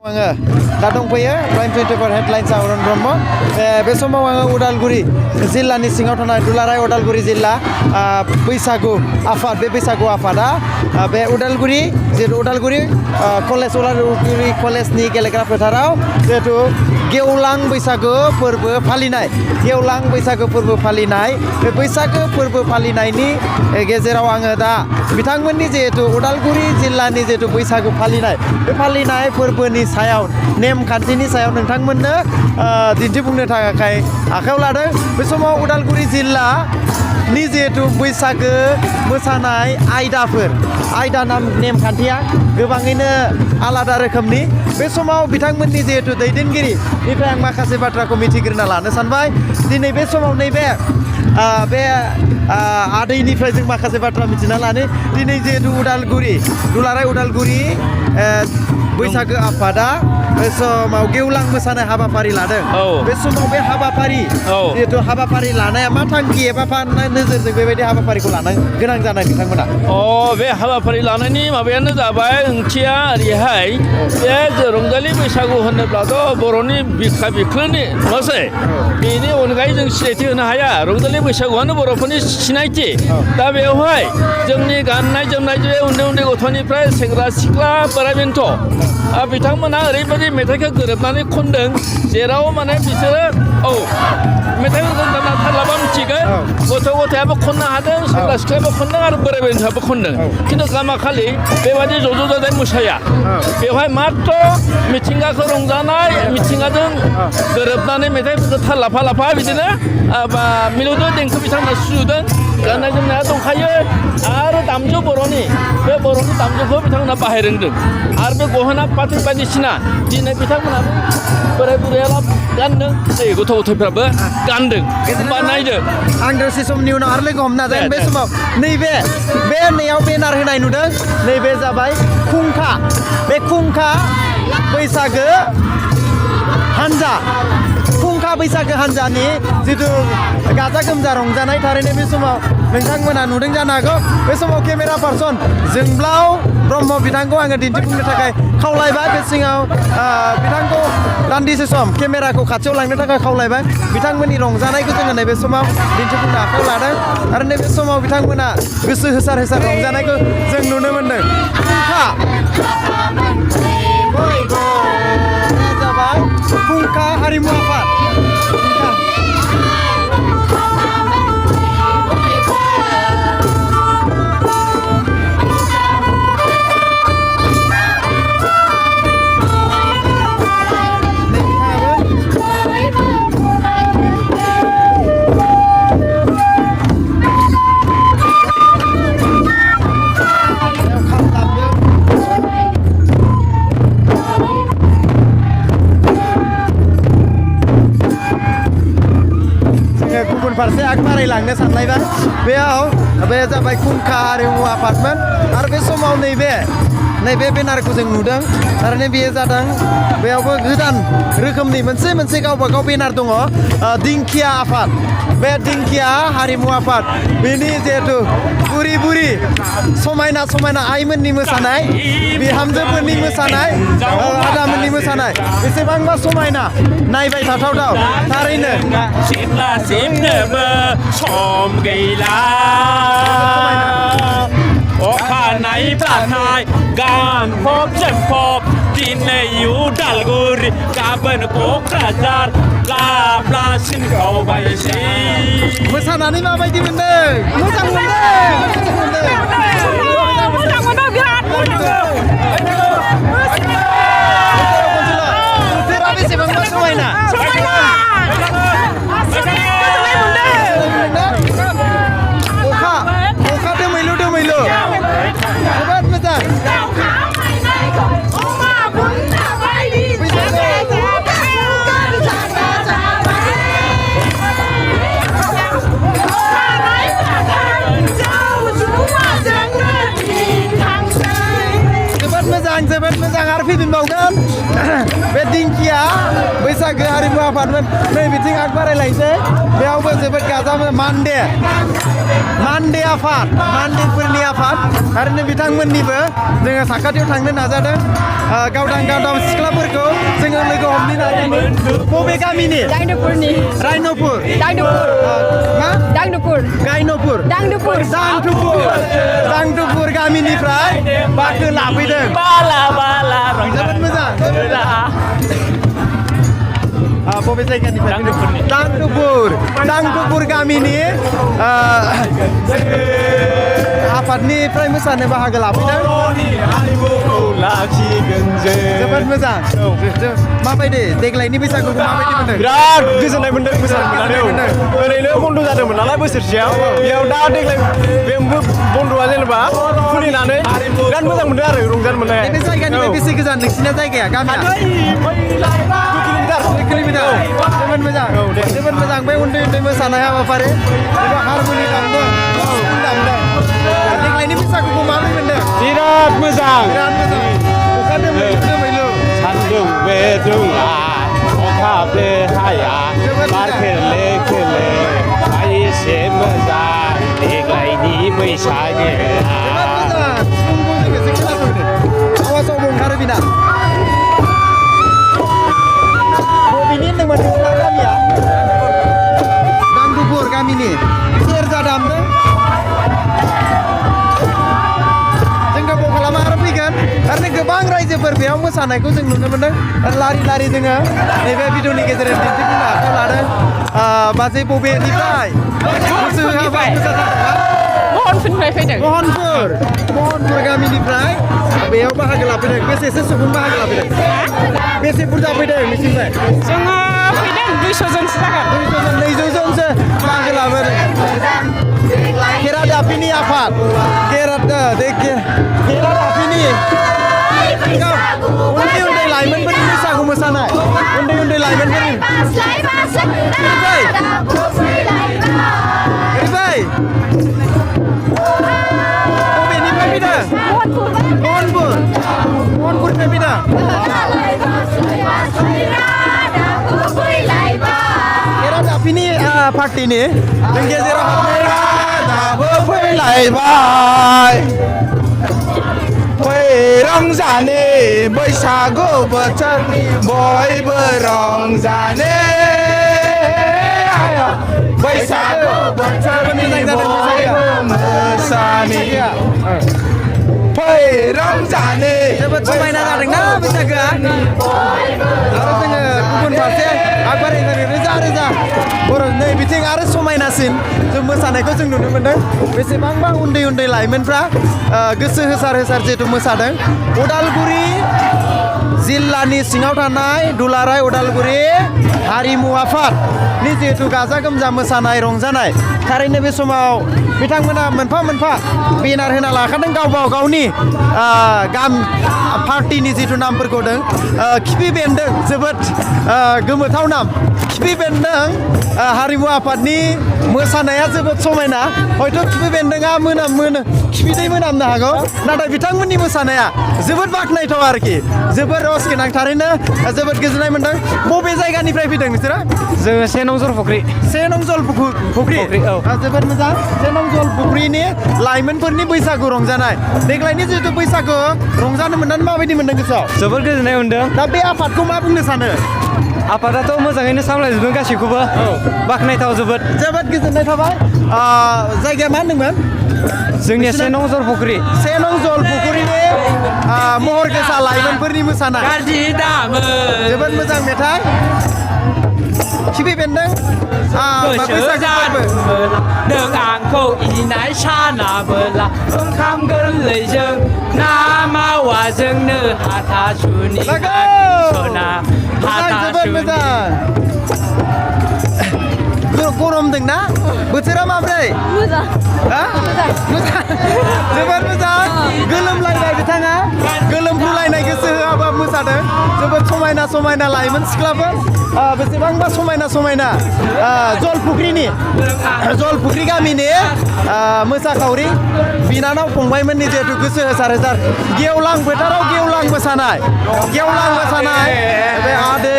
आङो दा दंफैयो प्राइम 24 हेडलाइन्स अरुण ब्रह्म बे समाव आङो उदालगुरि जिल्लानि सिङाव थानाय दुलाराय उदालगुरि जिल्ला बैसागु आफाद बे बैसागु आफादा बे उदालगुरि जिहेतु उदालगुरि कलेज उदालगुरि कलेजनि गेलेग्रा फोथाराव जिहेतु गेवलां बैसागु फोरबो फालिनाय गेवलां बैसागु फोरबो फालिनाय बे बैसागु फोरबो फालिनायनि गेजेराव आङो दा बिथांमोननि जिहेतु उदालगुरि जिल्लानि जिहेतु बैसागु फालिनाय बे फालिनाय फोरबोनि सायाव नेमखान्थिनि सायाव नोंथांमोननो दिन्थिफुंनो थाखाय आखायाव लादों बे समाव उदालगुरि जिल्लानि जिहेतु बैसागो मोसानाय आयदा नेमखान्थिया गोबाङैनो आलादा रोखोमनि बे समाव बिथांमोननि जिहेतु दैदेनगिरिनिफ्राय आं माखासे बाथ्राखौ मिथिग्रोना लानो सानबाय दिनै बे समाव नैबे बे आदैनिफ्राय जों माखासे बाथ्रा मिथिना लानो दिनै जिहेतु दुलाराय उदालगुरि बैसागो आफादा बे समाव गेवलां मोसानाय हाबाफारि लादों बे समाव बे हाबाफारि जिहेतु हाबाफारि लानाया मा थांखि एबा नोजोरजों बेबायदि हाबाफारिखौ लानो गोनां जानाय बिथांमोना बे हाबाफारि लानायनि माबायानो जाबाय ओंथिया ओरैहाय बे रंजालि बैसागु होनोब्लाथ' बर'नि बिखा बिख्लोनि नङासै बेनि अनगायै जों सिनायथि होनो हाया रंजालि बैसागुआनो बर'फोरनि सिनायथि दा बेवहाय जोंनि गाननाय जोमनाय जे उन्दै उन्दै गथ'निफ्राय सेंग्रा सिख्ला बोराइ बेन्थ' बिथांमोना ओरैबायदि मेथाइखौ गोरोबनानै खनदों जेराव माने बिसोरो मेथाइखौ खनना थारलाबा मिथिगोन गथ' गथायाबो खननो हादों सेंग्रा सिख्लायाबो खनदों आरो बोराइ बेन्थ'आबो खनदों खिन्थु गामाखालि बेबायदि ज' जाजाय मोसाया बेवहाय मात्र मिथिंगाखौ रंजानाय मिथिंगाजों गोरोबनानै मेथाइफोरखौ थार लाफा बिदिनो मिलौदो देंखो बिथांमोना सुजुदों गाननाय जोमनाया दंखायो आरो दामजु बर'नि दामजुखौ बिथांमोना बाहाय रोंदों आरो बे गहेना पाथि बायदिसिना दिनै बिथांमोनाबो बोराय बुरैया गानदों गथ' गथायफ्राबो गानदों बानायदों आं दसे समनि उनाव आरो लोगो हमना जागोन बे समाव नैयाव बेनार होनाय नुदों नैबे जाबाय खुंखा बैसागो हान्जानि जिथु गाजा गोमजा रंजानाय थारैनो बे समाव नोंथांमोना नुदों जानो हागौ बे समाव केमेरा पार्सन जोंब्लाव ब्रह्म बिथांखौ आङो दिन्थिफुंनो थाखाय खावलायबाय बे सिङाव बिथांखौ दान्दिसे सम केमेराखौ खाथियाव लांनो थाखाय खावलायबाय बिथांमोननि रंजानायखौ जोङो नैबे समाव दिन्थिफुंनो आखायाव लादों आरो नैबे समाव बिथांमोना गोसो होसार रंजानायखौ जों नुनो मोन्दों खुंखा हारिमु आफाद गुबुन फारसे आग बारायलांनो सानलायबाय बे जाबाय खुंखा हारिमु आफादमोन आरो बे समाव नैबे बेनारखौ जों नुदों थारैनो बेयो जादों बेयावबो गोदान रोखोमनि मोनसे गावबागाव बेनार दङ दिंखिया आफाद बे दिंखिया हारिमु आफाद बेनि जिहेतु बुरि समायना आइमोननि मोसानाय बिहामजोफोरनि मोसानाय आदामोननि मोसानाय बेसेबांबा समायना नायबाय थाथावथाव थारैनो सम गैला अखानाय बानाय गानफब जोमफब दिनै उदालगुरि गाबोन क'क्राझार लासिन गावबायसै मोसानानै माबायदि मोनदों मोजां मोनदों बिराद बोथोरा बेसेबांबा समायना अखा दोमैलु जोबोद मोजां जोबोद मोजां आरो फैफिनबावगोन बे दिंखिया बैसागो बैसागो हारिमु आफादमोन नै बिथिं आग बारायलायनोसै बेयावबो जोबोद गाजा मानदे आफाद मानदेफोरनि आफाद थारैनो बिथांमोननिबो जोङो साखाथियाव थांनो नाजादों गावदां सिख्लाफोरखौ जोङो लोगो हमनो नाजादों बबे गामिनि रायनपुर मा दांदुपुर गामिनिफ्राय बाखो लाफैदों जोबोद मोजां बबे जायगानिफ्राय दांदुपुर गामिनि आफादनिफ्राय मोसानो बाहागो लाफैदों जोबोद मोजां माबायदि देग्लायनि बैसागुखौ माबायदि मोनदों बिराद गोजोननाय मोनदों मोसानानै ओरैनो बन्द' जादोंमोन नालाय बोसोरसेयाव बेयाव दा देग्लाय बे बन्द'आ जेनेबा खुलिनानै बिराद मोजां मोनदों आरो रंजानो मोननाय बे जायगानिफ्राय बेसे गोजान नोंसिना जायगाया गामिया 2 किल'मिटार जोबोद मोजां बे उन्दै मोसानाय हाबाफारि एबा हारमनि दामदों देग्लायनि बैसागुखौ माबोरै मोनदों बिराद मोजां अखा दोमैलु सान्दुं बे दुङा अखा बे हाया बार खोलो खोलो एसे मोजां देग्लायनि बैसागोआ आवाजाव ओंखारो बिना बबेनि होनदोंमोन नोंसिना गामिया दांदुपुर गामिनि सेरजा दामदों जों गोबाव खालामा आरो फैगोन आरो गोबां रायजोफोर बेयाव मोसानायखौ जों नुनो मोनदों लारि जोङो नैबे भिडिअनि गेजेरजों दिन्थिफुंनो आखायाव लादों बाजै बबेनिफ्राय महनफोरनिफ्राय फैदों महनपुर गामिनिफ्राय बेयाव बाहागो लाफैदों बेसेसो सुबुं बाहागो लाफैदों बेसे बुरजा फैदों नोंसिनिफ्राय जोङो फैदों 200 जनसो जागोन 200 जनसो बाहागो लाफैदों केराडाफिनि आफाद केराडाफिनि उन्दै लाइमोनफोरनि बैसागु मोसानाय उन्दै लाइमोनफोरनि बबेनिफ्राय फैदों महनपुरनिफ्राय फैदों केराडाफिनि पार्टिनि जों गेजेराव दाबो फैलायबाय रंजाने बैसागु बोथोर बयबो रंजाने बैसागु बोथोर बयबो मोसाने रंजाने जोबोद समायना जादोंना बैसागोआ आरो जोङो गुबुन फारसे आगबारिनिफ्राय रोजा बर' नै बिथिं आरो समायनासिन जों मोसानायखौ जों नुनो मोन्दों बेसेबांबा उन्दै लाइमोनफ्रा गोसो होसार जिहेथु मोसादों उदालगुरि जिल्लानि सिङाव थानाय दुलाराय उदालगुरि हारिमु आफादनि जिहेतु गाजा गोमजा मोसानाय रंजानाय थारैनो बे समाव बिथांमोना मोनफा बेनार होना लाखादों गावबा गावनि पार्टिनि जिथु नामफोरखौ दों खिफि बेन्दों जोबोद गोमोथाव नाम खिफि बेन्दों हारिमु आफादनि मोसानाया जोबोद समायना हयथ' खिफि बेन्दोंआ खिफिदै मोनामनो हागौ नाथाय बिथांमोननि मोसानाया जोबोद बाख्नायथाव आरोखि जोबोद रस गोनां थारैनो जोबोद गोजोननाय मोनदों बबे जायगानिफ्राय फैदों नोंसोरो जोङो 1 नं जलफुख्रि जोबोद मोजां 1 नं जलफुख्रिनि लाइमोनफोरनि बैसागु रंजानाय देग्लायनि जिहेतु बैसागु रंजानो मोननानै माबायदि मोनदों गोसोआव जोबोद गोजोननाय मोनदों दा बे आफादखौ मा बुंनो सानो आफादाथ' मोजाङैनो सामलायजोबदों गासैखौबो बाख्नायथाव जोबोद गोजोननाय थाबाय जायगाया मा होनदोंमोन जोंनिया 1 नं जलफुख्रि 1 नं जलफुख्रिनि महर गोसा लाइमोनफोरनि मोसानाय जोबोद मोजां मेथाइ खिफि बेन्दों नों आंखौ इनाय सानाबोला ओंखाम गोरलैजों ना मावाजोंनो हाथासुनि सना जोबोद मोजां गरमदोंना बोथोरा माब्रै मोजां जोबोद मोजां गोलोमलायनाय बिथाङा गोलोमफ्रुलायनाय गोसो होआबा मोसादों जोबोद समायना लाइमोन सिख्लाफोर बेसेबांबा समायना जलफुख्रि गामिनि मोसाखावरि बिनानाव फंबायमोननि जिहेतु गोसो होसार गेवलां फोथाराव गेवलां मोसानाय बे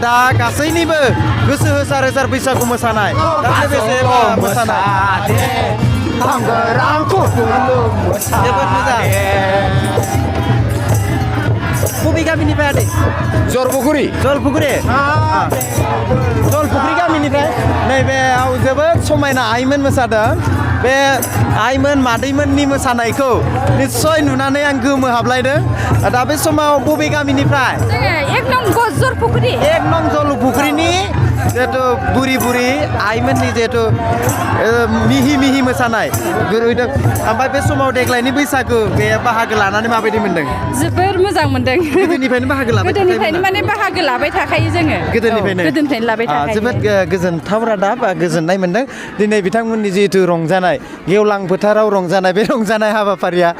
दा गासैनिबो गोसो होसार होसार बैसागु मोसानाय दा लोगोसे मोसानाय जोबोद मोजां बबे गामिनिफ्राय आदै जरबुगुरि जलपुखुरि जलपुखुरि गामिनिफ्राय नैबेयाव जोबोद समायना आइमोन मोसादों बे आइमोन मादैमोननि मोसानायखौ निस्सय नुनानै आं गोमोहाबलायदों दा बे समाव बबे गामिनिफ्राय एक नं जलपुखुरि एक नं जलपुखुरिनि जिहेतु बुरि बुरि आइमोननि जिहेतु मिहि मिहि मोसानाय नुदों ओमफ्राय बे समाव देग्लायनि बैसागु बे बाहागो लानानै माबायदि मोनदों जोबोर मोजां मोनदों गोदोनिफ्रायनो बाहागो लाबाय गोदोनिफ्रायनो माने बाहागो लाबाय थाखायो जोङो गोदोनिफ्रायनो लाबाय थाखायो जोबोद गोजोनथाव रादाब गोजोननाय मोनदों दिनै बिथांमोननि जिहेतु रंजानाय गेवलां फोथाराव रंजानाय बे रंजानाय हाबाफारिया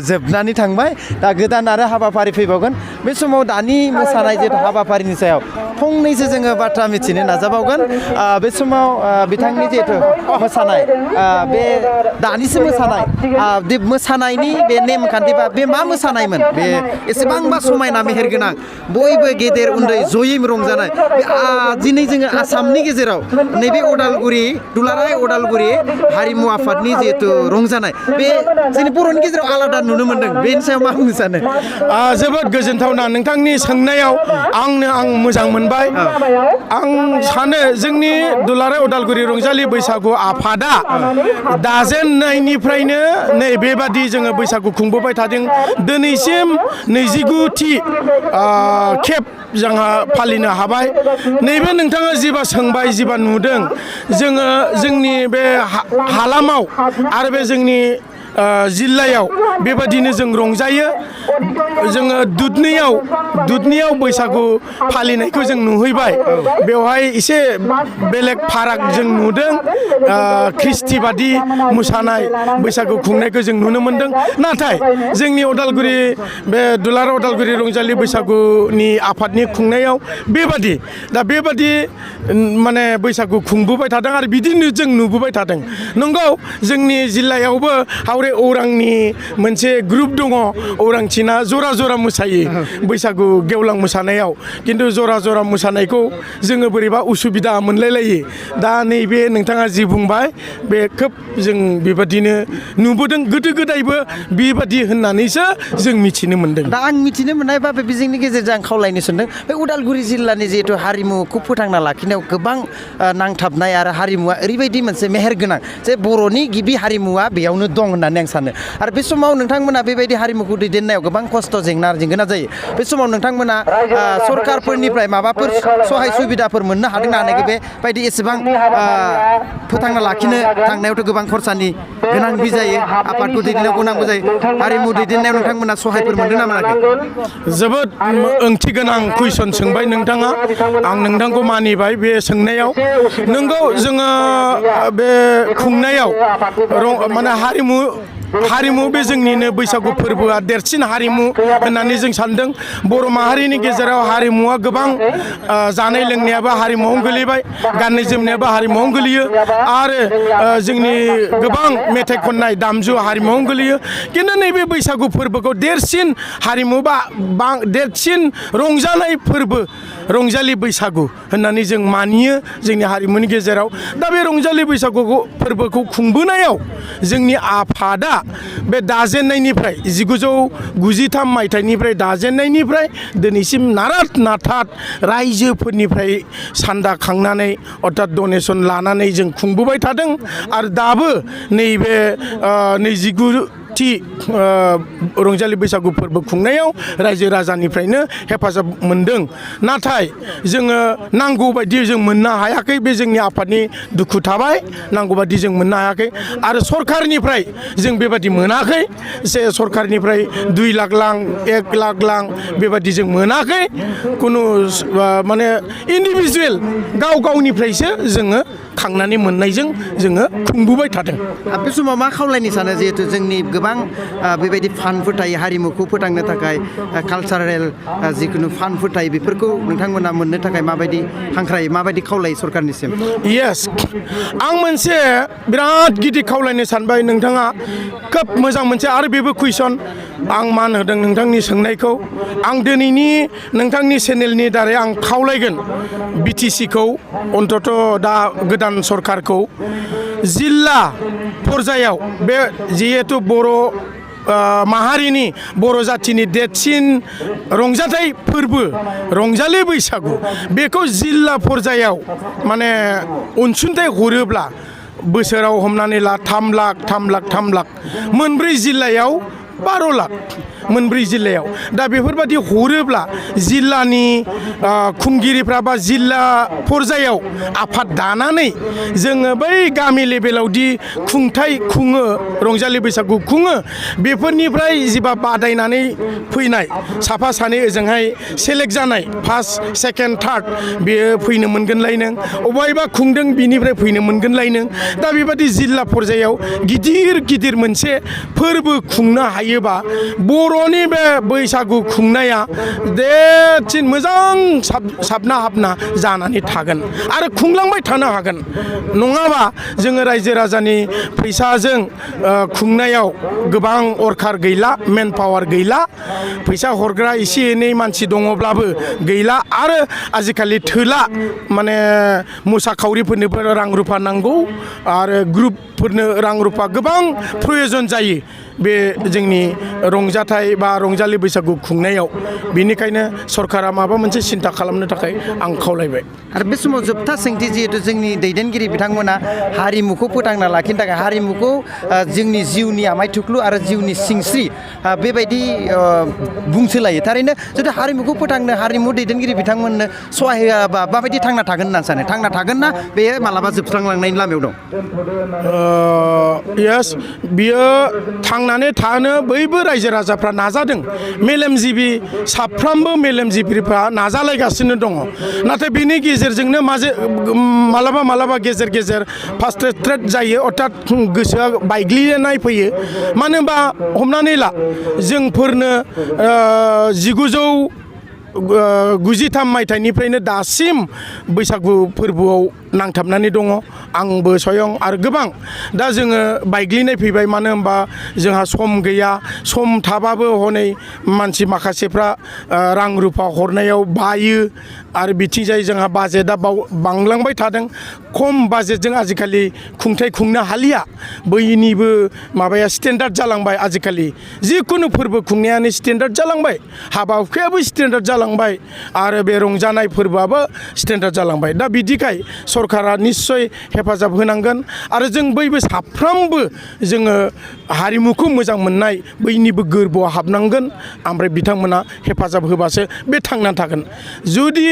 जोबनानै थांबाय दा गोदान आरो हाबाफारि फैबावगोन बे समाव दानि मोसानाय जिहेतु हाबाफारिनि सायाव फंनैसो जोङो बाथ्रा मिथिनो नाजाबावगोन बे समाव बिथांनि जिहेतु मोसानाय बे दानिसो मोसानाय मोसानायनि बे नेमखान्थि बा बे मा मोसानायमोन बे एसेबांबा समायना मेहेरगोनां बयबो गेदेर उन्दै जयै रंजानाय दिनै जोङो आसामनि गेजेराव नैबे अदालगुरि दुलाराय अदालगुरि हारिमु आफादनि जिहेतु रंजानाय बे जोंनि बर'नि गेजेराव आलादा नुनो मोनदों बेनि सायाव मा बुंनो सानो जोबोद गोजोनथावना नोंथांनि सोंनायाव आं मोजां मोनबाय आं सानो जोंनि दुलाराय उदालगुरि रंजालि बैसागु आफादा दाजेननायनिफ्रायनो नै बेबादि जोङो बैसागु खुंबोबाय थादों दिनैसिम 29थि खेब जोंहा फालिनो हाबाय नैबे नोंथाङा जिबा सोंबाय जिबा नुदों जोङो जोंनि बे हालामाव आरो बे जोंनि जिल्लायाव बेबादिनो जों रंजायो जोङो दुधनियाव बैसागु फालिनायखौ जों नुहैबाय बेवहाय एसे बेलेग फाराग जों नुदों ख्रिस्टि बादि मोसानाय बैसागु खुंनायखौ जों नुनो मोनदों नाथाय जोंनि उदालगुरि बे दुलाराय उदालगुरि रंजालि बैसागुनि आफादनि खुंनायाव बेबादि माने बैसागु खुंबोबाय थादों आरो बिदिनो जों नुबोबाय थादों नंगौ जोंनि जिल्लायावबो औरांनि मोनसे ग्रुप दङ औरांथिना जरा जरा मोसायो बैसागु गेवलां मोसानायाव किन्तु जरा जरा मोसानायखौ जोङो बोरैबा उसुबिदा मोनलायलायो दा नैबे नोंथाङा जि बुंबाय बे खोब जों बेबादिनो नुबोदों गोदो गोदायबो बेबादि होननानैसो जों मिथिनो मोनदों दा आं मिथिनो मोननाय बा बे बिजोंनि गेजेरजों आं खावलायनो सानदों बे उदालगुरि जिल्लानि जिहेतु हारिमुखौ फोथांना लाखिनायाव गोबां नांथाबनाय आरो हारिमुवा ओरैबायदि मोनसे मेहेरगोनां जे बर'नि गिबि हारिमुवा बेयावनो दं होननानै आं सानो आरो बे समाव नोंथांमोना बेबायदि हारिमुखौ दैदेननायाव गोबां खस्थ' जेंना जायो बे समाव नोंथांमोना सरकारफोरनिफ्राय माबाफोर सहाय सुबिदाफोर मोननो हादों ना हानायखौ बेबायदि एसेबां फोथांना लाखिनो थांनायावथ' गोबां खरसानि गोनांथि जायो आफादखौ दैदेननायाव गोनांबो जायो हारिमु दैदेननायाव नोंथांमोना सहायफोर मोनदों ना मोनाखै जोबोद ओंथि गोनां कुइसन सोंबाय नोंथाङा आं नोंथांखौ मानिबाय बे सोंनायाव नोंगौ जोङो बे खुंनायाव माने हारिमु बे जोंनिनो बैसागु फोरबोआ देरसिन हारिमु होननानै जों सानदों बर' माहारिनि गेजेराव हारिमुवा गोबां जानाय लोंनायाबो हारिमुआवनो गोलैबाय गाननाय जोमनायाबो हारिमुआवनो गोलैयो आरो जोंनि गोबां मेथाइ खननाय दामजु हारिमुआवनो गोलैयो किन्तु नैबे बैसागु फोरबोखौ देरसिन हारिमु बा देरसिन रंजानाय फोरबो रंजालि बैसागु होननानै जों मानियो जोंनि हारिमुनि गेजेराव दा बे रंजालि बैसागु फोरबोखौ खुंबोनायाव जोंनि आफादा बे दाजेननायनिफ्राय 1993 मायथाइनिफ्राय दाजेननायनिफ्राय दिनैसिम नाथात रायजोफोरनिफ्राय सान्दा खांनानै अर्थात डनेसन लानानै जों खुंबोबाय थादों आरो दाबो नैबे 29थि रंजालि बैसागु फोरबो खुंनायाव रायजो राजानिफ्रायनो हेफाजाब मोनदों नाथाय जोङो नांगौ बायदि जों मोननो हायाखै बे जोंनि आफादनि दुखु थाबाय नांगौ बायदि जों मोननो हायाखै आरो सरकारनिफ्राय जों बेबायदि मोनाखै जे सरकारनिफ्राय 2 लाख लां 1 लाख लां बेबायदि जों मोनाखै खुनु माने इन्डिभिजुवेल गावनिफ्रायसो जोङो खांनानै मोननायजों जोङो खुंबोबाय थादों बे समाव मा खावलायनो सानो जिहेतु जोंनि गोबां बेबायदि फान्डफोर थायो हारिमुखौ फोथांनो थाखाय कालचारेल जिखुनु फान्डफोर थायो बेफोरखौ नोंथांमोना मोननो थाखाय माबायदि हांख्रायो माबायदि खावलायो सरकारनिसिम येस आं मोनसे बिराद गिदिर खावलायनो सानबाय नोंथाङा खोब मोजां मोनसे आरो बेबो कुइसन आं मान होदों नोंथांनि सोंनायखौ आं दिनैनि नोंथांनि चेनेलनि दारै आं खावलायगोन बिटिसिखौ अन्तत दा गोदान सरकारखौ जिल्ला पर्यायाव बे जिहेतु बर' माहारिनि बर' जाथिनि देरसिन रंजाथाइ फोरबो रंजालि बैसागु बेखौ जिल्ला पर्यायाव माने अनसुंथाइ हरोब्ला बोसोराव हमनानै ला 3 लाख मोनब्रै जिल्लायाव 12 लाख मोनब्रै जिल्लायाव दा बेफोरबादि हरोब्ला जिल्लानि खुंगिरिफ्रा बा जिल्ला पर्यायाव आफाद दानानै जोङो बै गामि लेभेलावदि खुंथाय खुङो रंजालि बैसागु खुङो बेफोरनिफ्राय जिबा बादायनानै फैनाय साफा सानै ओजोंहाय सेलेक्ट जानाय फार्स्ट सेकेन्ड थार्ड बेयो फैनो मोनगोनलायनो अबेबा खुंदों बिनिफ्राय फैनो मोनगोनलायनो दा बेबादि जिल्ला पर्यायाव गिदिर मोनसे फोरबो खुंनो हायोबा बर'नि बे बैसागु खुंनाया देरसिन मोजां साबना हाबना जानानै थागोन आरो खुंलांबाय थानो हागोन नङाबा जोङो रायजो राजानि फैसाजों खुंनायाव गोबां अरखार गैला मेन पावार गैला फैसा हरग्रा एसे एनै मानसि दङब्लाबो गैला आरो आजिखालि थोला माने मोसाखावरिफोरनोबो रां रुफा नांगौ आरो ग्रुपफोरनो रां रुफा गोबां प्रयोजन जायो बे जोंनि रंजाथाइ बा रंजालि बैसागु खुंनायाव बेनिखायनो सरकारा माबा मोनसे सिन्था खालामनो थाखाय आं खावलायबाय आरो बे समाव जोबथा सोंथि जिहेतु जोंनि दैदेनगिरि बिथांमोना हारिमुखौ फोथांना लाखिनो थाखाय हारिमुखौ जोंनि जिउनि आमाय थुख्लु आरो जिउनि सिंस्रि बेबायदि बुंसोलायो थारैनो जुदि हारिमुखौ फोथांनो हारिमु दैदेनगिरि बिथांमोननो सहाय होआबा माबायदि थांना थागोन होनना सानो थांना थागोन ना बेयो मालाबा जोबस्रांलांनायनि लामायाव दं येस बियो थांनानै थानो बयबो रायजो राजाफ्रा नाजादों मेलेमजिबि साफ्रोमबो मेलेमजिबिफ्रा नाजालायगासिनो दङ नाथाय बेनि गेजेरजोंनो मालाबा गेजेर फ्रास्ट्रेटेड जायो अर्थात गोसोआ बायग्लिनाय फैयो मानो होनबा हमनानै ला जोंफोरनो 1993 मायथाइनिफ्रायनो दासिम बैसागु फोरबोआव नांथाबनानै दङ आंबो स्वयं आरो गोबां दा जोङो बायग्लिनाय फैबाय मानो होनबा जोंहा सम गैया सम थाबाबो हनै मानसि माखासेफ्रा रां रुफा हरनायाव बायो आरो बिथिंजाय जोंहा बाजेटआ बांलांबाय थादों खम बाजेटजों आजिखालि खुंथाय खुंनो हालिया बैनिबो माबाया स्टेन्डार्ड जालांबाय आजिखालि जिखुनु फोरबो खुंनायानो स्टेन्डार्ड जालांबाय हाबा हुखायाबो स्टेन्डार्ड जालांबाय आरो बे रंजानाय फोरबोआबो स्टेन्डार्ड जालांबाय दा बिदिखाय सरकारा निश्चय हेफाजाब होनांगोन आरो जों बयबो साफ्रोमबो जोङो हारिमुखौ मोजां मोननाय बैनिबो गोरबोआव हाबनांगोन ओमफ्राय बिथांमोना हेफाजाब होबासो बे थांनानै थागोन जुदि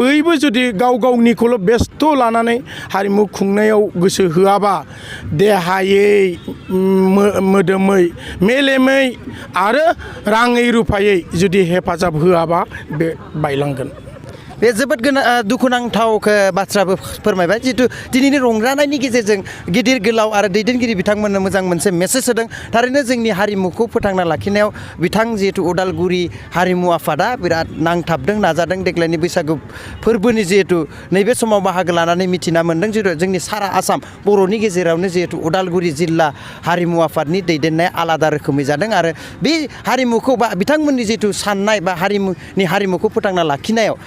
बयबो जुदि गाव गावनिखौल' बेस्थ' लानानै हारिमु खुंनायाव गोसो होआबा देहायै मोदोमै मेलेमै आरो राङै रुफायै जुदि हेफाजाब होआबा बे बायलांगोन बे जोबोद दुखुनांथाव बाथ्राबो फोरमायबाय जितु दिनैनि रंजानायनि गेजेरजों गिदिर गोलाव आरो दैदेनगिरि बिथांमोननो मोजां मोनसे मेसेज होदों थारैनो जोंनि हारिमुखौ फोथांना लाखिनायाव बिथां जिहेतु उदालगुरि हारिमु आफादा बिराद नांथाबदों नाजादों देग्लायनि बैसागु फोरबोनि जिहेतु नैबे समाव बाहागो लानानै मिथिना मोन्दों जिहेतु जोंनि सारा आसाम बर'नि गेजेरावनो जिहेतु उदालगुरि जिल्ला हारिमु आफादनि दैदेननाया आलादा रोखोमै जादों आरो बे हारिमुखौ बा बिथांमोननि जिहेतु साननाय बा हारिमुखौ फोथांना लाखिनायाव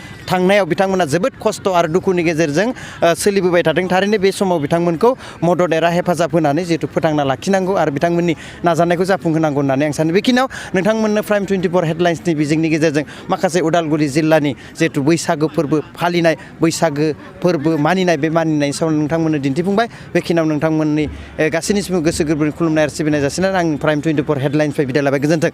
थांनायाव बिथांमोना जोबोद खस्थ' आरो दुखुनि गेजेरजों सोलिबोबाय थादों थारैनो बे समाव बिथांमोनखौ मदद एरा हेफाजाब होनानै जिहेतु फोथांना लाखिनांगौ आरो बिथांमोननि नाजानायखौ जाफुंहोनांगौ होननानै आं सानो बेखिनियाव नोंथांमोननो प्राइम 24 हेडलाइन्सनि बिजोंनि गेजेरजों माखासे उदालगुरि जिल्लानि जिहेतु बैसागो फोरबो फालिनाय बैसागो फोरबो मानिनाय बे मानिनायनि सायाव नोंथांमोननो दिन्थिफुंबाय बेखिनियाव नोंथांमोननि गासैनिसिमबो गोसो गोरबोनि खुलुमनाय आरो सिबिनाय जासिनानै आं प्राइम 24 हेडलाइन्सनिफ्राय बिदाय लाबाय गोजोन्थों।